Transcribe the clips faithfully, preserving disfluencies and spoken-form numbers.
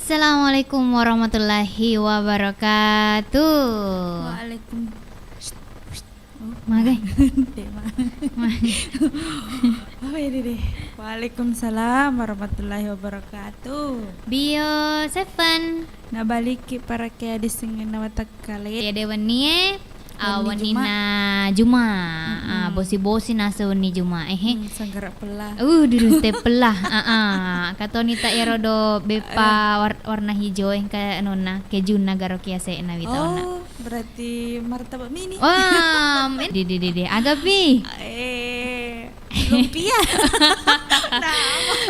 Assalamualaikum warahmatullahi wabarakatuh. Waalaikum-, Magai. Dek, ma-, Ma-, apa ini deh? Waalaikumsalam warahmatullahi wabarakatuh. Bio Seven. Nabaliki para ke adisengna watakkalé. Iya dé wenni é, ah, wenni wenninna Juma. Juma. Mm-mm. Ah, bosi-bosi naseng wenni Juma é, he. Hmm, sanggara pella. Uh, dudu té pella. Ah, ah. Katoni ta iyaro do beppa war-, warna hijau é, engka anunna, kejunna garo ki ase'na witaunna. Oh, berarti martabak mini. Wah, men-, dé, dé, dé, dé. Aga pi? Eh, lumpia. Nah.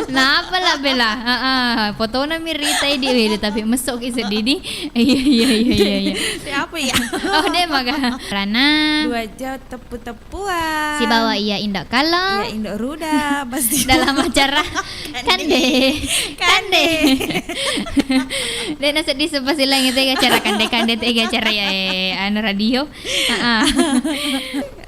Napa la bela? Heeh, fotona mi rita idi, wede, tapi mesok ki sedidi. Iya, iya, iya, iya, iya. Siapa ya? Oh, dé maga. Rana. Dua jam tepu-tepuan. Sibawa iya Indo Kalo. Iya, Indo Ruda. Pasti dalam acara Kande. Kande. Kande. Dé naseddi sepasilang itu acara Kande-Kande itu acara ya, eh, anu radio. Heeh.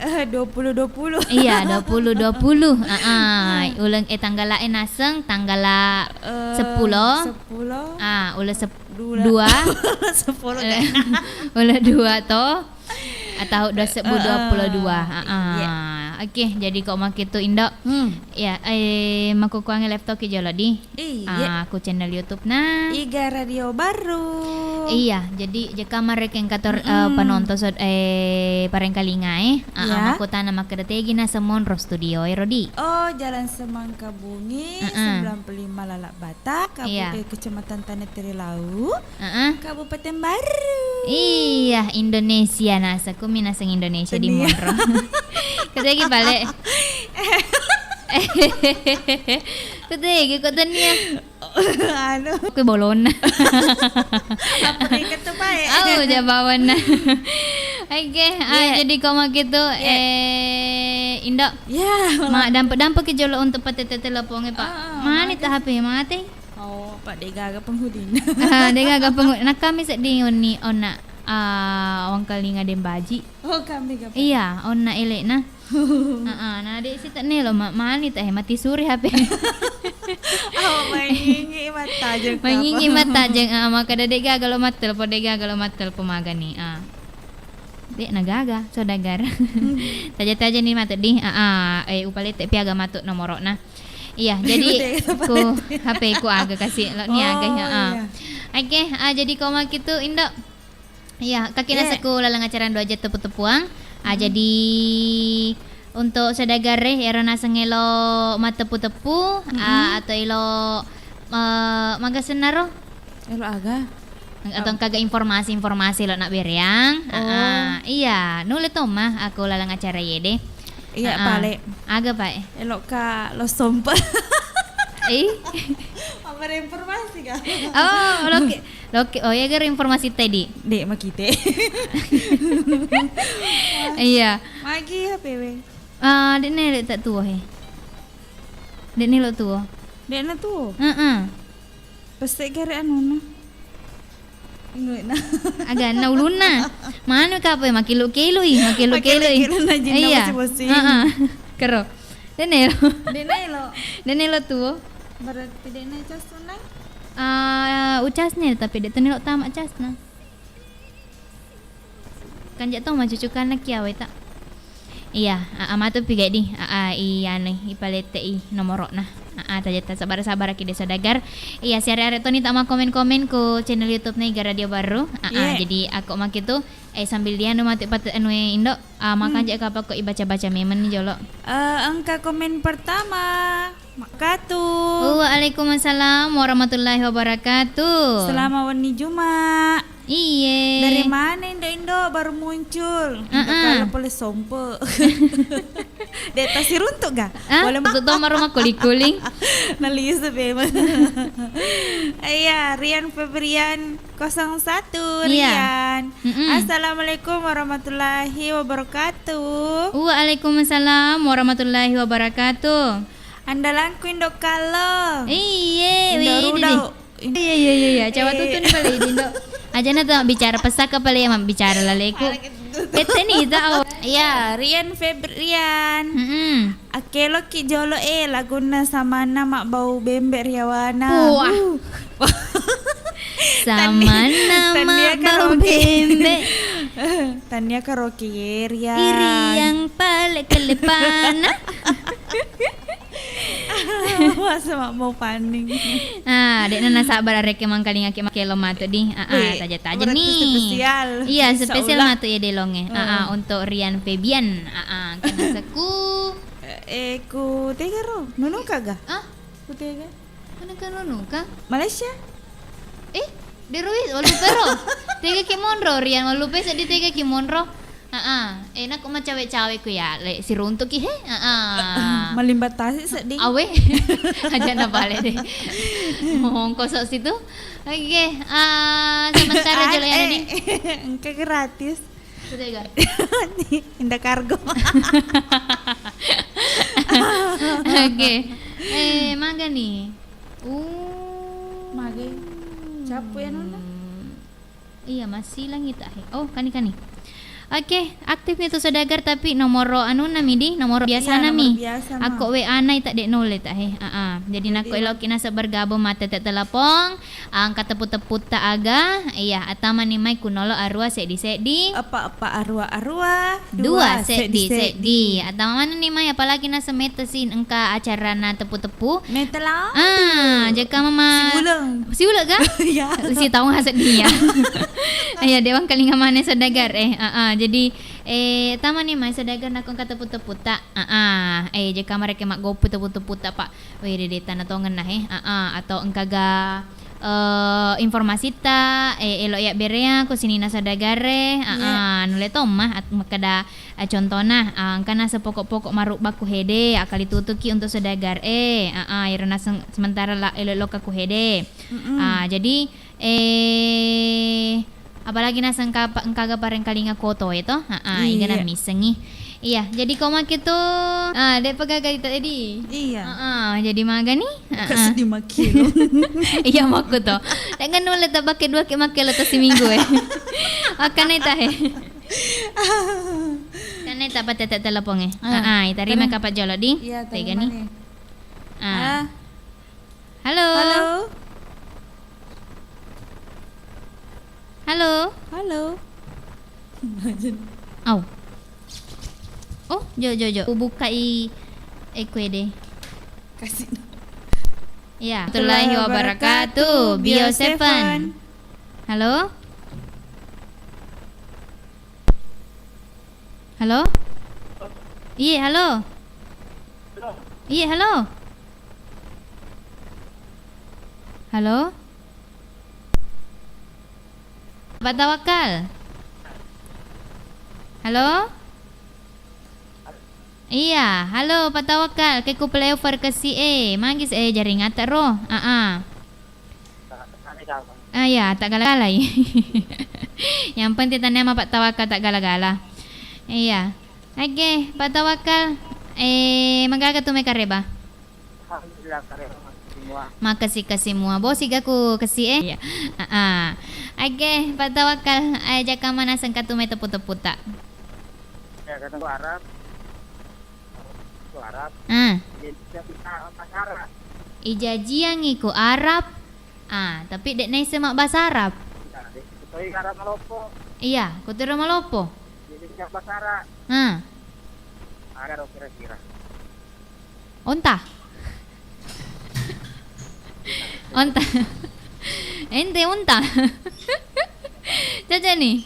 Eh, dua puluh dua puluh. Iya, dua puluh dua puluh. Heeh. Uleng, eh, tanggala, eh, naseng tanggala, eh, seppulo. Seppulo. Ah, uleng sep-, dua. Dua. Seppulo, eh, kayaknya. Uleng dua to. Atau dua sebbu dua puluh dua. Heeh. Heeh. Iya. Oke, jadi ko makitu Indo. Hmm. Ya, eh, makukuangi laptop ki jolo di. Iya. Ah, ku channel YouTube na. Iga Radio Baru. Iya, jadi jaka marekeng kator, eh, mm-mm, penonton sod-, eh, parengkalinga é. Ah, ah, iya. Makkutana makkeda tegi naseng monro studio é, Rodi. Oh, Jalan Semangkabungi, heeh, sembilan puluh lima Lalabata, Kabu-, iya, eh, Kecamatan Tanah Terilau, heeh, Kabupaten Baru. Iya, Indonesia naseng. Kumi naseng Indonesia di monro. Ketegi balik. Ketegi kok tania. Anu. Ku bolonna. Apa yang ketupai? Au, jabawanna. Oke, ah, iya, jadi ko makitu, iya, eh, Indo. Ya, ma-, dampe-dampe ki jolo untuk patete telepon é, Pak. Ah, ah, mani mati. Ta H P mati. Oh, Pak, dé gaga penghudina. Ah, dé gaga penghudina. Nah, kami seddi onni onna, ah, wangkalinga dé mbaji. Oh, kami gaga. Iya, onna élé'na. Heeh, na dé sita nelo ma-, mani ta, eh, mati suri H P. Oh, mangingi mattajeng. Mangingi mattajeng, ah, makkeda dé gaga lo mattelpon, dé gaga lo mattelpon magani, ah. Dé na gaga, saudagar. Taja-taja ni mateddi, ah, ah, eh, upalete pi aga matu nomoro'na. Iya, jadi ku H P ku aga kasi, lo ni aga, oh, heeh. Iya. Oke, ah, jadi ko makitu Indo. Iya, kaki, iya, nasekku laleng acara dua jam tepu-tepuang. Ah, hmm, jadi untuk saudagar é, iyaro naseng élo mattepu-tepu, mm-mm, ah, atau élo, eh, maga sennaro? Élo aga? Atau engkaga informasi-informasi lo nabbéréang? Oh. Ah, ah. Iya, nulle tomma aku laleng acara yé dé. Iya, ah, ah. Pale. Aga, Pak? Élo'ka lo sompe. Eh? Apa informasi ka? Oh, lo ki-, Loke, oh, iya, garo informasi tadi. Dé makite. Iya. Magi H P W. Ah, dé né, dé ta tuo, he. Dé né lo tuo. Dé na tuo. Heeh. Pasti gare anuna. Ingu'na. Aganna ulunna. Manu ka apa, makilu-kilui, makilu-kilui. Makilu-kiluna jinna. Iya. Bosi-bosi. Heeh. Kero. Dé' naélo. Dé' naélo. Dé' naélo tuo. Berarti dé' naélo cas tu, Nay? Ah, ucasné, tapi dé' tu naélo tama' casna. Kanja' to macucukanna ki aweta. Iya, aa, matu pi gadi. Aa, iyanui, ipalette'i nomoro'na. Aa, taja tasabara-sabaraki dé' saudagar. Iya, siare-are toni tama komen-komen ku channel YouTube-na Iga Radio Baru. Aa, Iya. Jadi ako makitu, eh, sambil dianu matu pat-, anu, eh, Indo. Ah, makanja' kapang ko ibaca-baca memeng ni jolo. Eh, engka komen pertama. Makatu. Waalaikumsalam warahmatullahi wabarakatuh. Selamat wenni Juma. Iye. Dari mana Indo-Indo baru muncul? Indo Heeh. Kala pole sompe. Dé' tasiruntu' ga? Ah, boleh tutu maro makkuli-kuling. Nalisu memang. Iya, Rian Febrian. Kosong satu, Iya. Rian. Mm-mm. Assalamualaikum warahmatullahi wabarakatuh. Waalaikumsalam warahmatullahi wabarakatuh. Andalangku Indo Kallo. Iye, Indo widih. Rudau. Iya, iya, iya, iya. Cawa Eh. Tutun pale idi, Indo. Ajana tu bicara pesaka pale ya, bicara laleku. Tette ni ta, oh. Iya, Rian Febrian. Mm-mm. Akkeloki jolo, eh, lagunna Samanna Mabbau Bembe' ri Yawana. Wah. Samanna Tannia Mabbau karaoke. Bembe'. Tannia karaoke ye, Rian. Iriang pale kelepana. Masa mabbau paning. Ah, dé' na nasabara rekeng mangkalingaki makkello matu di. Ah, ah, Wih, taja-taja berarti ni. Spesial. Iya, Insya spesial Allah. Matu ya delonge. Ah, ah, Hmm. Untuk Rian Febian. Ah, ah, kena seku. Eh, eh, ku tega ro? Nunuka ga? Ah? Ku tega? Mana ke nunuka? Malaysia? Eh, de' rui, wallupe ro. Tega ki monro, Rian, wallupe seddi tega ki monro. Heeh. Eh, nako macawe-cawe ku ya, le, siruntuki he. Heeh. Malimba tasi seddi. Awe. Aja na bale deh. Mongko sok situ. Oke, ah, sementara Ah, jolo ya, eh, Nadi. Engka gratis. Sudah ga? Indah kargo. Oke. Eh, maga ni? Uh. Maga. Capu ya, Nona? Iya, masih lang ita, he. Oh, kani, kani. Oke, aktif ni tu saudagar, tapi nomoro anunna mi di, nomoro Iya, biasana nomor mi. Biasa, Ma. Akko W A na ita de' nulle ta, he. Ah, ah. Jadi, Jadi, nako eloki naseng bergabung ma tette' telepon, angka teppu-tepputta aga, iya, attamani mai ku nolo arua seddi-seddi. Eppa-eppa arua-arua, dua seddi-seddi. Dua seddi-seddi. Attama manenni mai, apalagi naseng metta si engka acarana teppu-teppu. Metta la? Ah, jaka mama. Siuleng. Siuleng ga? Iya. Si taung seddi ya. Iya, de' wangkalinga maneng saudagar, eh. Ah, ah. Jadi, eh, attamani mai saudagar nako engka teppu-tepputta. Ah, ah. Eh, jaka marekeng maggoppu teppu-tepputta, Pak. Wede, de' tana tongenna, he. Ah, ah. Atau engkaga, eh, informasitta, eh, elo' ya berea ko sininna saudagar e. Ah, Iya. Ah. Nulle tomma, at-, makkeda, eh, contohna, ah, engka naseng pokok-pokok marubba ku hede, akali tutuki untuk saudagar e. Ah, ah. Iro naseng sementara la, elo'-eloka ku hede. Mm-mm. Ah, jadi, eh, Apalagi naseng kapa-, engkaga parengkalinga koto e to. Ha, ah, Iya. Igana missengi. Iya, jadi ko makke tu, ah, de' pagaga ita edi. Iya. Ah, ah, jadi magani? Ah, ah. Seddi makkelo. Iya, makku to. Dengan nulle ta bakke dua ke makkelo to siminggu e. Makkana ita he. Kana ita patete telepon e. Ah, ah, ita rima kapa jolo di. Iya, tegani. Ah. Halo. Halo. Halo. Halo. Au. Oh, jo, jo, jo. Ubukai ekuede. Kasih. Ya. Warahmatullahi wabarakatuh. Bio Seven. Halo. Halo? Iye, halo? Iye, halo? Halo? Pak Tawakal? Halo? Iya, halo Pak Tawakal, ke ku flyover kesi e, magis e jaringatta ro? Aa. Ah, iya, taggala-galai. Yang penting tania ma Pak Tawakal taggala-gala. Iya. Oke, Pak Tawakal. Eh, magaga tu mai kareba? Alhamdulillah, kareba makessing mua. Makessing-kessing mua. Bosi ga ku kesi e? Iya. Ah, ah. Oke, Pak Tawakal. Eh, jaka mana sengka tu mai teppu-tepputa? Ya, kadang Arab. Arab. Ah. Identik bisa bahasa Arab. Ijajiangngi ko Arab. Ah, tapi de' naisseng mabbasa Arab. Iya, de', kutoi Arab maloppo. Iya, kutiro maloppo. Jadi bisa bahasa Arab. Ah. Ada ro kira-kira. Onta. Onta. Ente onta. Cocok ni?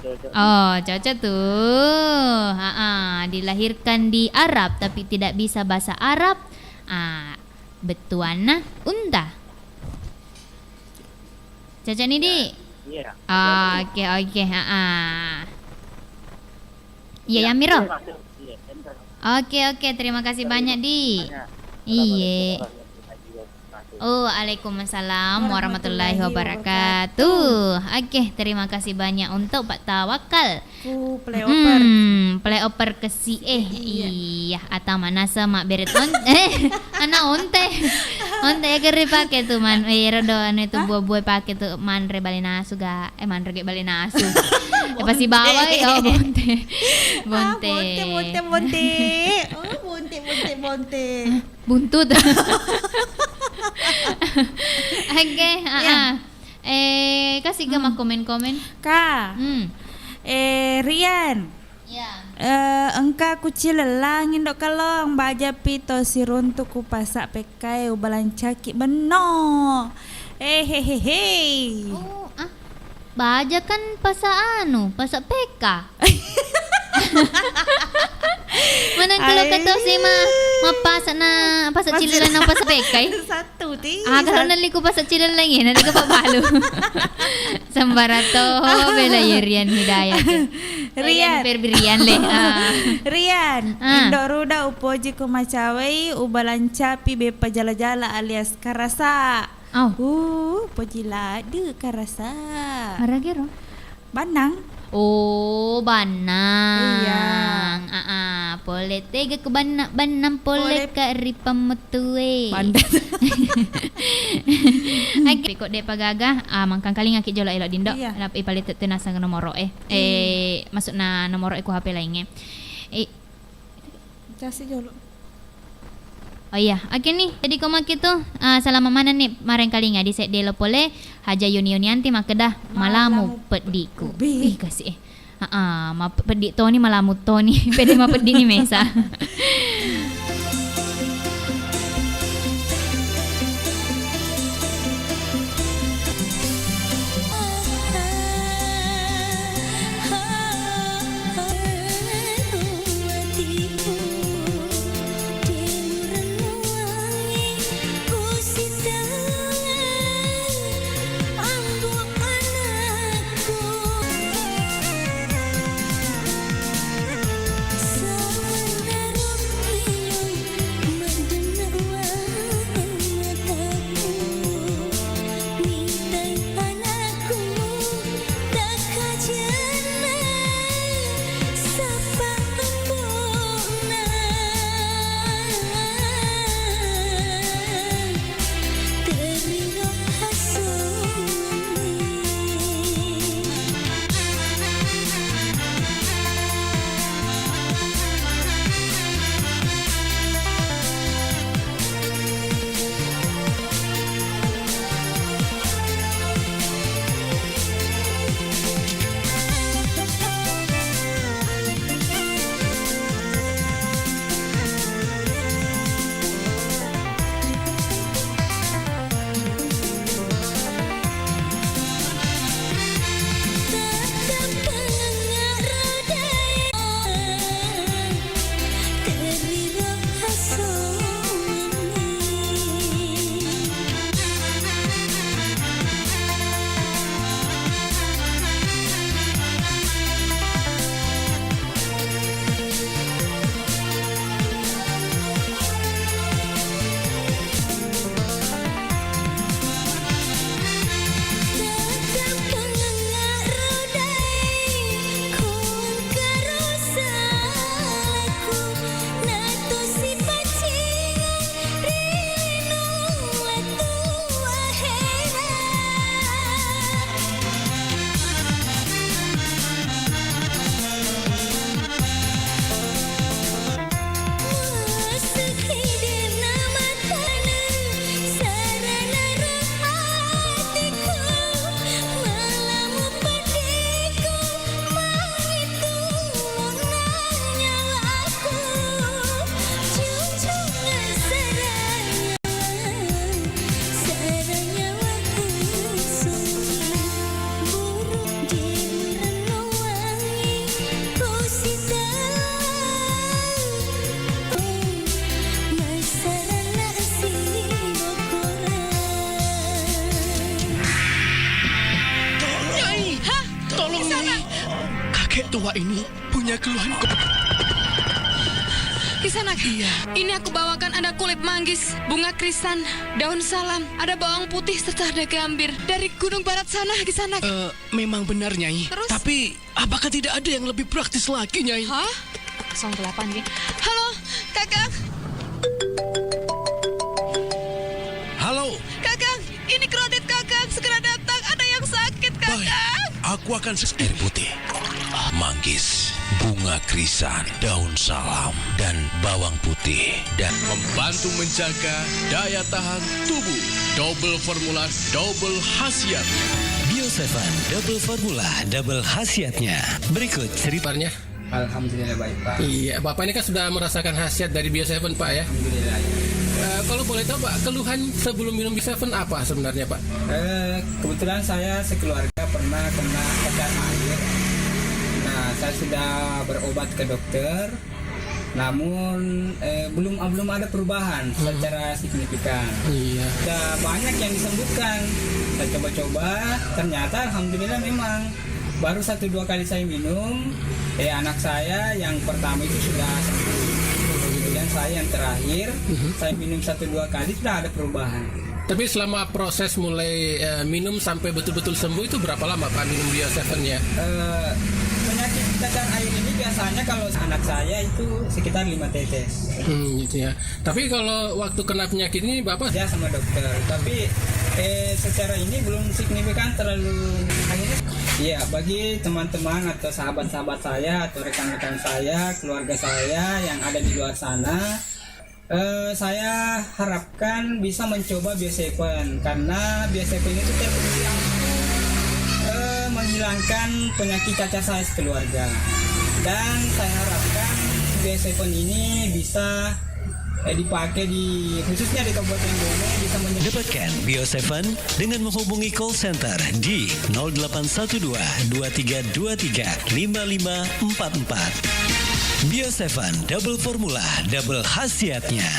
Cocok. Oh, cocok tuh. Ha-ah, dilahirkan di Arab tapi tidak bisa bahasa Arab. Ah, bettuanna unta. Cocok ni, Di? Iya. Oke, oke, ha-ah. Iya, ya, Miro? Iya, masuk. Iya, enter. Oke, oke, terima kasih banyak, Di. Iya. Assalamualaikum warahmatullahi wabarakatuh. Oh, waalaikumsalam warahmatullahi wabarakatuh. Oke, terima kasih banyak untuk Pak Tawakal. Ku playoper. Hmm, playoper kesi, eh, iya. Iya, atau mana sama beret on-, eh, ana onte. Onte ya keri pakai tuh man, eh, rodo anu itu buah-buah pakai tuh manre bale nasu ga, eh, manre ge bale nasu. Eh, pasti bawa ya, oh, bonte. Ah, bonte. Bonte, bonte, bonte. Oh, bonte, bonte, bonte. Buntut. Oke, ah, ah. Eh, kasih ga makkomen-komen. Ka. Hmm. Eh, Rian. Iya. Eh, engka kucilellang indo kalong, baja pi to siruntu ku pasa pekkae ubalancaki benno. Eh, hehehe. Oh, ah. Baja kan pasa anu, pasa pekka. Maneng kalau kata si ma, mapasa na, pasa cilila na pasa pekka, eh? Satu ti. Ah, kalau nalli ku pasa cilila ngi, nalli ku pabalu. Sembarato, bela ye Rian Hidayat. Rian. Rian Febrian le. Ah. Rian, ah. Indo ruda upoji ku macawai, ubalancapi beppa jala-jala alias karasa. Oh. Uh, poji ladu karasa. Maragero? Bannang. Oh, bannang. Iya. Ah, ah. Pole tega ke bannang, bannang pole ka ri pammetue. Bannang. Oke, kok de pagaga, ah, mangkangkalinga ki jolo elo dindo. Iya. Nap ipale tu nasang nomoro e. Eh, masuk na nomoro e ku H P lainge. Eh, Kasih jolo. Oh iya, oke ni. Jadi ko makkitu, ah, salama maneng ni marengkalinga di sedde lo pole. Haja Yuni Yunianti makkeda, malamu peddiku. Ih, kasih, eh. Heeh, ma peddi toni, malamu toni. Pede ma peddi ni mesa. Pak ini punya keluhan kok. Kisanak, iya. Ini aku bawakan ada kulit manggis, bunga krisan, daun salam, ada bawang putih serta ada gambir dari Gunung Barat sana, Kisanak. Eh, memang benar, Nyai. Terus? Tapi apakah tidak ada yang lebih praktis lagi, Nyai? Hah? Kosong delapan, Ki. Halo, Kakang. Halo. Kakang, ini kredit Kakang. Segera datang. Ada yang sakit, Kakang. Baik. Aku akan ses-, air putih, manggis, bunga krisan, daun salam, dan bawang putih, dan membantu menjaga daya tahan tubuh. Double formula, double khasiat. Bio Seven, double formula, double khasiatnya. Berikut cerita. Alhamdulillah baik, Pak. Iya, Bapak ini kan sudah merasakan khasiat dari Bio Seven, Pak, ya? Alhamdulillah, iya. Eh, kalau boleh tahu, Pak, keluhan sebelum minum Bio Seven apa sebenarnya, Pak? Eh, kebetulan saya sekeluarga pernah kena cacar air. Nah, saya sudah berobat ke dokter, namun, eh, belum, belum ada perubahan secara signifikan. Iya. Sudah banyak yang disembuhkan, saya coba-coba, ternyata alhamdulillah memang baru satu dua kali saya minum, eh, anak saya yang pertama itu sudah sembuh. Kemudian saya yang terakhir, saya minum satu dua kali sudah ada perubahan. Tapi selama proses mulai, eh, minum sampai betul-betul sembuh itu berapa lama, Pak, minum Bio Seven-nya? Eh, penyakit cacar air ini biasanya kalau anak saya itu sekitar lima tetes. Hmm, gitu ya. Tapi kalau waktu kena penyakit ini, Bapak? Ya, sama dokter. Tapi, eh, secara ini belum signifikan terlalu. Akhirnya, iya, bagi teman-teman atau sahabat-sahabat saya atau rekan-rekan saya, keluarga saya yang ada di luar sana, eh, saya harapkan bisa mencoba Bio Seven, karena Bio Seven itu terbukti ampuh, eh, menghilangkan penyakit cacar saya sekeluarga. Dan saya harapkan Bio Seven ini bisa, eh, dipakai di, khususnya di Kabupaten Bone, bisa menye- Dapatkan Bio Seven dengan menghubungi call center di nol delapan satu dua, dua tiga dua tiga, lima lima empat empat. Bio Seven Double Formula, double khasiatnya.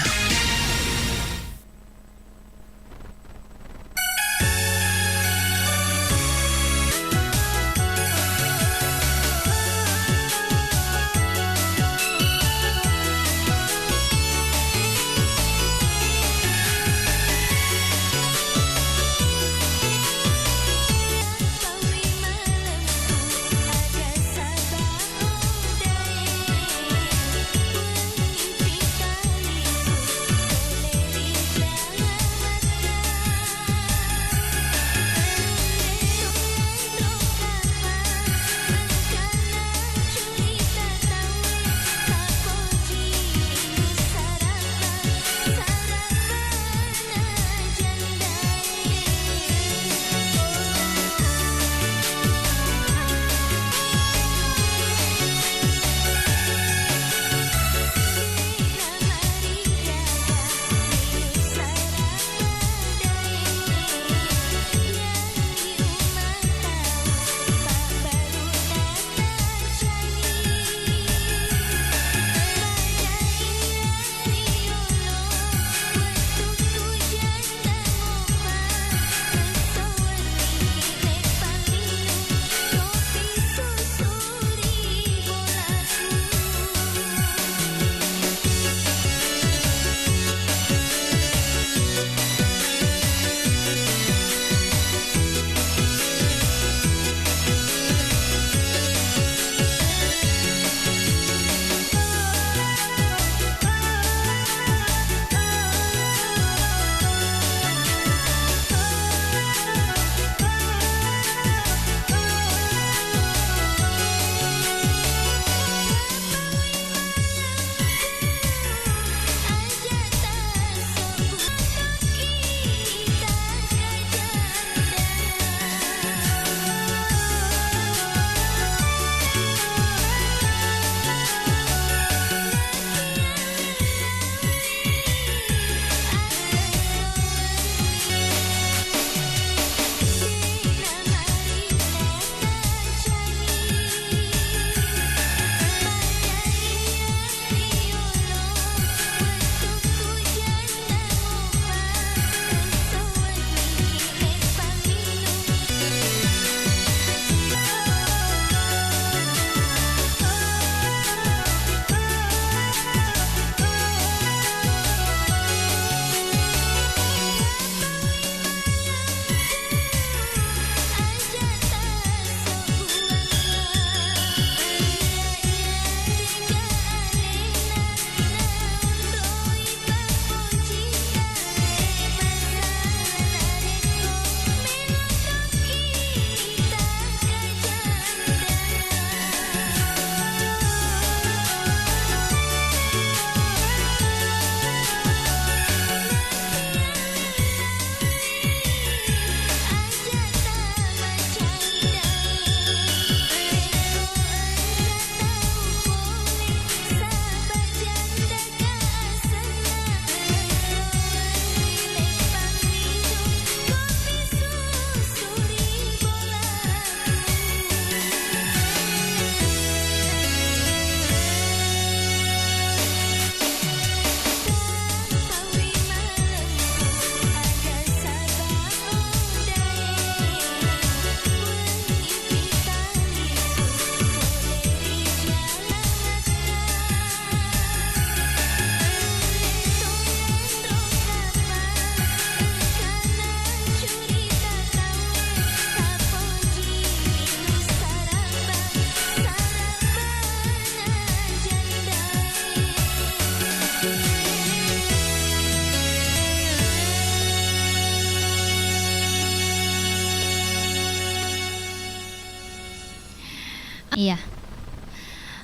Iya.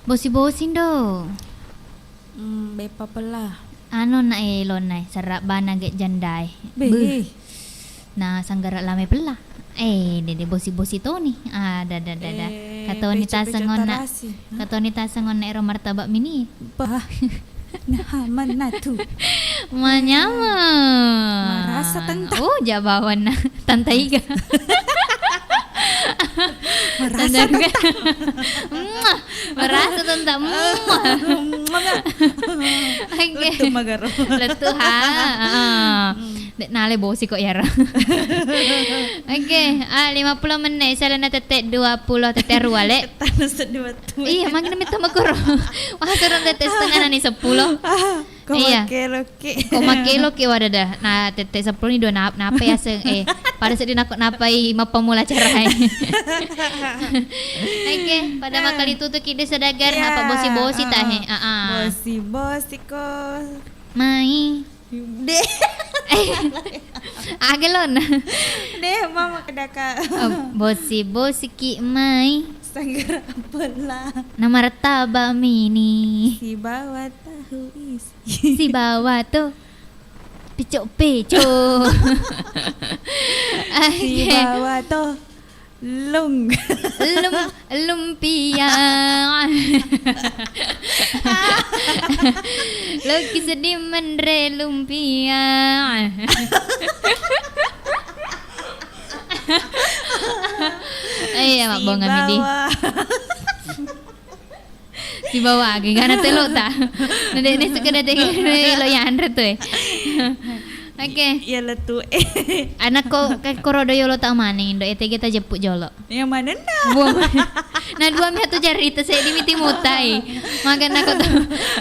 Bosi-bosi ndo. Hmm, beppa pella. Anu na e lona e, serra bana ge janda e. Beh. Beuh. Na sanggara lame pella. Eh, dede bosi-bosi toni. Ah, da, da, da, da. Eh, katoni peco-peco taseng onna. Tarasi. Hah? Katoni taseng onna ero martabak mini. Bah. Nah, mana tu? Manyama. Marasa tanta. Oh, jabawan na. Tanta iga. Marasa tanta. Mwah. Marasa tanta. Mwah. Mwah. Oke. Lettu magaro. Lettu ha. Heeh. Hmm. De' nale bosi ko iyaro. Oke, ah, lima pulo menne', salana tette' dua pulo, tette' rua, le. Tana seddi wettu. Iya, magi na metto makoro. Wah, suruh tette' setengah nani seppulo. Ah, ko iya. Makkelo ki. Ko makkelo ki, wadada. Nah, tette' seppulo ni dua nap-, napa ya, seng? Eh, pada seddi nako napai mappamula acara e. Oke, pada makkali tutuki de' sadagar, iya, apa bosi-bosi tahe. Ah, ah. Bosi-bosi ko. Mai. De'. Aga lona? De', mama kedaka. Oh, bosi-bosiki mai. Sanggara pella. Na martabak mini. Sibawa tahu isi. Sibawa to. Pico-pico. Oke. Sibawa to. Lung. Lum-, lumpia. Loki seddi menre lumpia. Eh, iya, mabbonga midi. Sibawa. Sibawa aga, gana telo ta. Na de' ne suka date lo yanre tu e. Oke. Iya lettu e. Anakko, ke koro do yolo tau maneng, indo e tega tajeppu jolo. Iya manenna. Buang. Na dua mi atu jarita seddi mi timutai. Maga nako tu.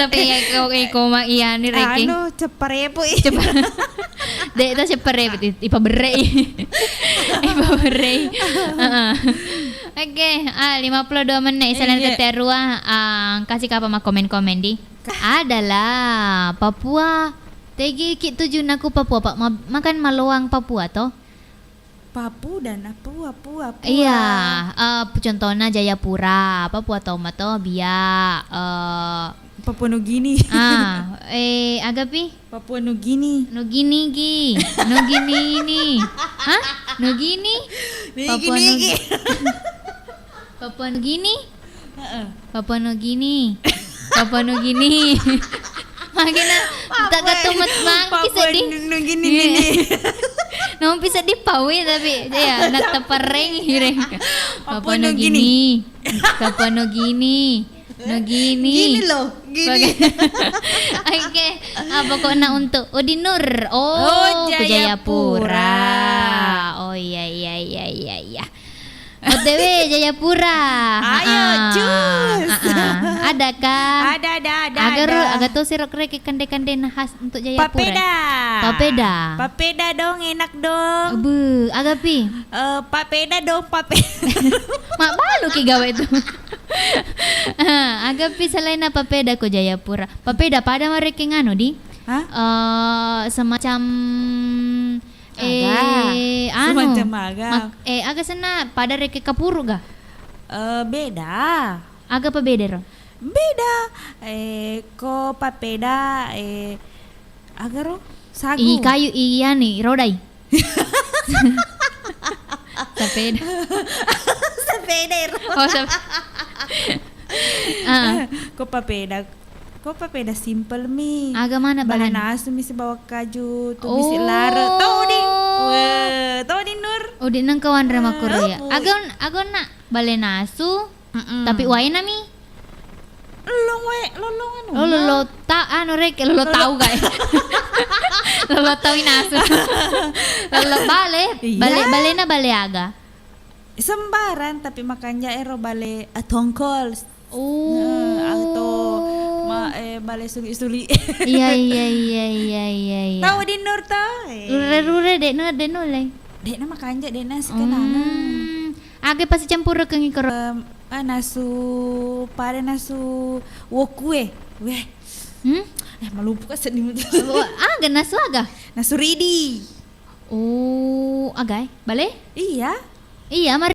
Tapi ya ko, eh, ko ma iya ni reke. Anu, cepparepu i. Ceppa-, de' ta cepparepu, i-, ipaberre i. Ipaberre i. Heeh. Oke, ah, lima pulo dua menne', salana tette' rua, ah, kasih kapa ma komen-komen di. Adalah Papua. Tegi ki tujunna ku Papua, Pak. Ma-, makan maloang Papua to? Papu dan Apua, Pua, Pua. Iya, eh, contohnya Jayapura, Papua Toma to, Bia, eh, Papua Nugini. Ah, eh, agapi? Papua Nugini. Nugini gi. Nugini ini. Hah? Nugini? Nugini Papua gi. Nug-, Papua Nugini? Heeh. Papua Nugini. Papua Nugini. Magena Papua, tak ketumet bangki Papua sedih. Nu-, Nugini, iya. Nugini. Nompi sedih pawe tapi ya, natapareng hireng. Papua Papua Nugini. Nugini. Papua Nugini. Nugini. Gini loh, gini. Oke. Ah, pokoknya untuk Udi Nur. Oh, oh, ku Jayapura. Jayapura. Oh, iya, iya, iya, iya, iya. O T W Jayapura. Ayo, heeh, cus. Heeh. Ada kah? Ada, ada, ada, aga ro-, ada. Aga to siro kereke kande-kande na khas untuk Jayapura. Papeda. Papeda. Papeda dong, enak dong. Be, aga pi? Eh, papeda dong, pape-, Mak balu ki gawe tu. Ah, aga pi selain papeda ko Jayapura? Papeda pada mareke nganu di? Hah? Eh, semacam Aga. Eh, anu, semacam aga. Mak-, eh, aga senna pada reke kapuru ga? Eh, beda. Aga pa beda ro? Beda. Eh, ko papeda, eh, aga ro? Sagu. I kayu, i anu, i rodai. Sapeda. Sapeda ro. Oh, sap-, ah. Ko papeda. Ko papeda simpel mi. Aga mana bahan? Bale nasu mi sibawa kaju, tumisi lare. Oh. Tau di. Weh, tau di Nur. Oh, di nengka wanre makuru ya. Eh, agon, agon nak bale nasu, mm-mm, tapi waena mi. Lolong wae, lolong anu. Oh, lolo ta-, anu reke, lolo tau ga e. Lolo tau inasu. Lolo bale, iya. Bale, balena bale aga? Sembarang, tapi makanja ero bale, eh, tongkol. Oh. Nah, atau ma-, eh, bale suli-suli. Iya, iya, iya, iya, iya, iya. Tau di Nur to? Eh. Rure-rure, de' no, de' no le. De' na makanja, de' na sikenangan. Hmm. Aga pasti campur ke ngikoro. Em, ah, nasu, pada nasu wokue. Weh. Hmm? Eh, malupu ka seddi mutu. Wo-, aga nasu aga? Nasu ridi. Oh, aga e? Bale? Iya. Iya, mari.